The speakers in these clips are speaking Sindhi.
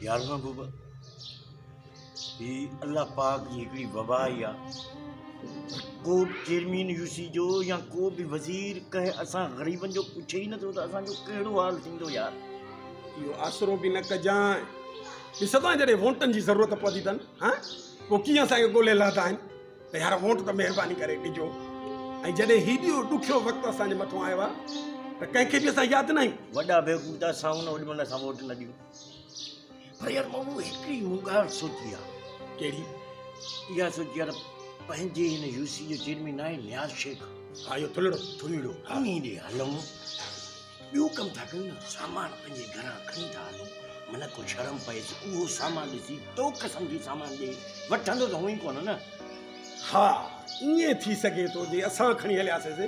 يار محبوب هي الله پاڪ جي هڪڙي وبا آئي آ ڪو به چيئرمين يو سي جو يا ڪو به وزير ڪنهن اسان غريبن جو پڇي ئي نٿو ته اسان جو ڪهڙو حال ٿيندو يار. اهو آسرو به نه ڪجانء. ڏسندو آهين جڏهن ووٽن جي ضرورت پوندي اٿن ها پوء ڪيئن اسان کي ڳولي لهندا آهن ته يار ووٽ ته مهرباني ڪري ڏجو ۽ جڏهن هيڏو ڏکيو وقت اسان جي مٿو آيو آهي ته ڪنهن کي به اسان ياد نه آهيون. وڏا بيوقوف ته اسان آهيون نه اوڏي مهل اسان ووٽ نه ڏيون. پر يار مون هڪڙي مون ڳالهه سوچي آ. ڪهڙي؟ اها سوچي آ ته پنهنجي هن يو سي جو چيئرمين آهي نياز شيخ. ها اهو ٿلهڙو. ٿلهڙو انهي ڏي هلون ٻيو ڪم ٿا ڪيون نه سامان پنهنجي گهران کڻي ٿا هلون من ڪو شرم پئيس اهو سامان ڏسي توک سمجهي سامان ڏي وٺندو ته هونئن ئي ڪونه نه. ها ائين ٿي سگهي ٿو جي اسان کڻي هلياسيس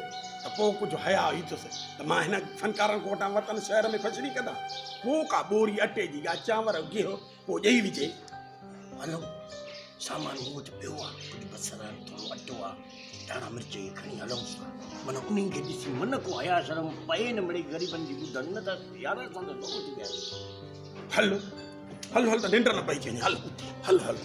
ته پوء ڪجهه حياء ايندس ته مان هن فنڪارن وٽان وطن شهر ۾ ڦشري ڪندا پوء ڪا ٻوري اٽي جي يا چانور گيهه پوء ڏيئي وجهي. هلو سامان مون وٽ پيو آ ڪجهه بصر آهن ٿورو اٽو آ ڌاڻا مرچ اهي کڻي هلئونس ٿا من انهن کي ڏسي من ڪو حياء شرم پئي نه مڙئي غريبن جي ٻڌن نه ته يار اسان ته ڏوهه ٿي ويا آهيون. هل هل هل ته ننڊ نه پئجي وڃي هل هل هل.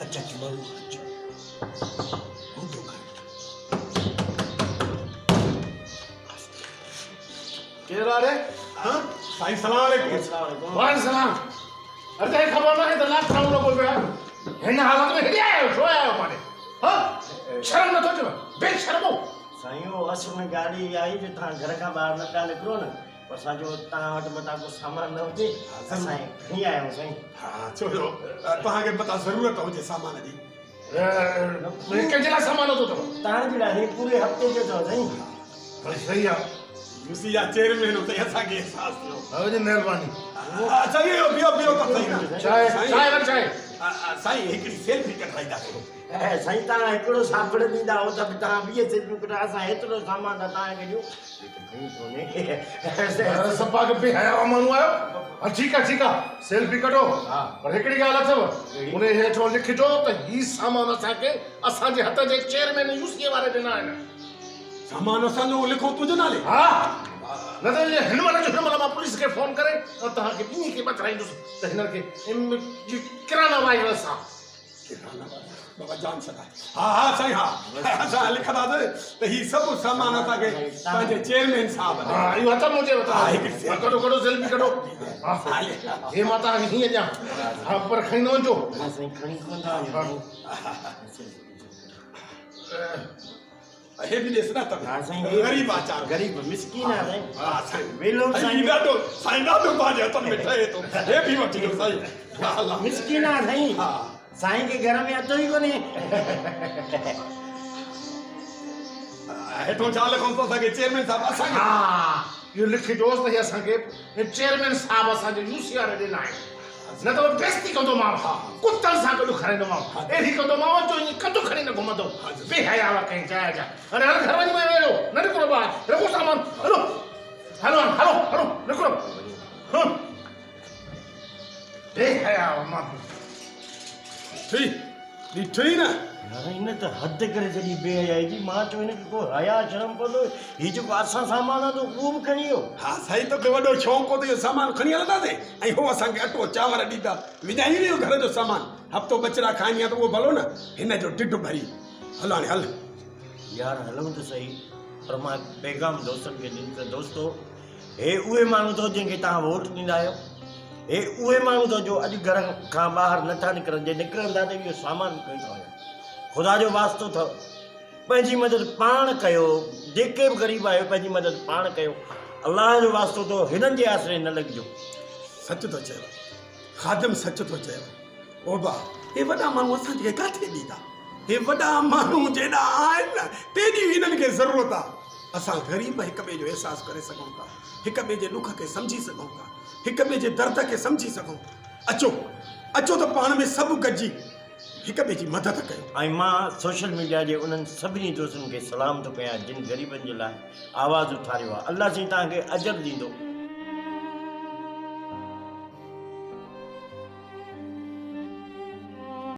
اچ اچ ماڻهو اچ هوندو گهر. ڪير آ ري؟ ها سائين سلام عليڪم. وعليڪم سلام. اري تنهن خبر ناهي ته لاڪ ڊائون لڳو پيو آهي. هن حالت ۾ هيڏي آيا آهيو ڇو آيا آهيو ماني؟ ها شرم نٿو اچيو بي شرمو. سائين اهو اصل ۾ ڳالهه اها آهي جو توهان گهر کان ٻاهر نه پيا نڪرو نه پوء اسان چيو توهان وٽ متان ڪو سامان نه هجي اسان کڻي آيا آهيون سائين. ها ڇو جو توهان کي متان ضرورت هجي سامان جي. ڪنهن جي لاء سامان آندو اٿو؟ توهان جي لاء سائين پوري هفتي جو اٿو سائين. وري صحيح آ. يوسي جا چيئرمين هتي اسان کي احساس ٿيو. وڏي مهرباني. اڇا اهو بيهو بيهو ته سائين نه. چانهه چانهه وري چانهه. سائين هڪڙي سيلفي ڪڍرائينداسين. سائين توهان هڪڙو صابڻ ڏيندا هو ته به توهان 20 سيلفيون ڪڍرايو اسان هيترو سامان ٿا توهان کي ڏيون هي ته گهڻو ڪونهي. صفا ڪي بي حيا ماڻهو آهيو. ها ٺيڪ آ ٺيڪ آ سيلفي ڪڍو پر هڪڙي ڳالهه اٿو انهي هيٺو لکجو ته هي سامان اسان کي اسان جي هٿ جي چيئرمين يوسي واري ڏنا آهن. سامان اسان جو لکو تنهنجي نالي. ها نه ته هن مهل جو هن مهل مان پوليس کي فون ڪري توهان کي ٻنهي کي ٻڌرائيندس ته هنن کي ڪرانا وائرس آ. ڪرانا وائرس بابا جان ڇڏائي. ها ها سائين ها اسان لکنداسين ته هي سڀ سامان اسان کي پنهنجي چيئرمين صاحب ڏنو. ها اهو هٿ منهنجي وٽ آهي. ڪڍو ڪڍو سيلفي ڪڍو. ها هي مان توهان کي هيئن ڏيان ها پر کڻي نه وڃجو. نه سائين کڻي ڪونه ٿا وڃون. هي به ڏس نه ته غريب آچار غريب مسڪين آ سائين ها سائين ويلو سائين ڏاڍو سائين ڏاڍو پنهنجي هٿن ۾ ٺهي ٿو هي به وٺي جو سائين الله مسڪين آ سائين ها سائين کي گهر ۾ اچو ئي ڪونهي هيٺو ڇا لکون ٿو اسان کي چيئرمين صاحب اسان کي ها اهو لکجوس ته هي اسان کي چيئرمين صاحب اسان جي يو سي آر ڏنا آهن نه ته بيستي ڪندومانو، ڪتن سان گڏ کارائيندومانو، اهڙي ڪندومانو جو ائين ڪنڌ کڻي نه گهمندو، بي حياء ڪنهن جاء جا. هاڻي هل گهر وڃي ويهو، نه نڪرو ٻاهر، رکو سامان، هلو، هلو هاڻي هلو، هلو، نڪرو. هن. بي حياء ماڻهو. ڏٺئي، ڏٺئي نه؟ يار هن ته حد ڪري ڇڏي بي حيائي جي، مان چيو هن کي ڪو حياء شرم پوندو، هي جيڪو اسان سامان آندو اهو به کڻي ويو. ها سائين توکي وڏو شوق هو ته اهو سامان کڻي هلنداسين ۽ هو اسان کي اٽو چانور ڏيندا، وڃائي ويو گهر جو سامان، هفتو ٻچڙا کائين ها ته اهو ڀلو نه، هن جو ڍڍ ڀري هل هاڻي هل. يار هلون ته سهي پر مان هڪ پيغام دوستن کي ڏيندس ته دوستو هي اهي ماڻهو اٿو جن کي توهان ووٽ ڏيندا آهيو، هي اهي ماڻهو اٿو جو اڄ گهر کان ٻاهر نه ٿا نڪرن، جي نڪرن ٿا ته اهو سامان به کڻي ٿا وڃن. خدا جو واسطو اٿو پنهنجي مدد پاڻ ڪيو، جيڪي به غريب آهيو پنهنجي مدد پاڻ ڪيو، الله جو واسطو اٿو هنن جي آسري نه لڳجو. سچ ٿو چئي خادم سچ ٿو چئي. او با هي وڏا ماڻهو اسان کي ڪاٿي ڏيندا. هي وڏا ماڻهو جيڏا آهن نه تيڏي هنن کي ضرورت آ. اسان غريب هڪ ٻئي جو احساس ڪري سگهون ٿا، هڪ ٻئي جي ڏک کي سمجهي سگهون ٿا، هڪ ٻئي جي درد کي سمجهي سگهون ٿا. اچو اچو ته پاڻ ۾ سڀ گڏجي هڪ ٻئي جي مدد ڪيون. ۽ مان سوشل ميڊيا جي انهن سڀني دوستن کي سلام ٿو ڪيان جن غريبن جي لاء آواز اٿاريو آهي. الله سائين توهان کي اجر ڏيندو.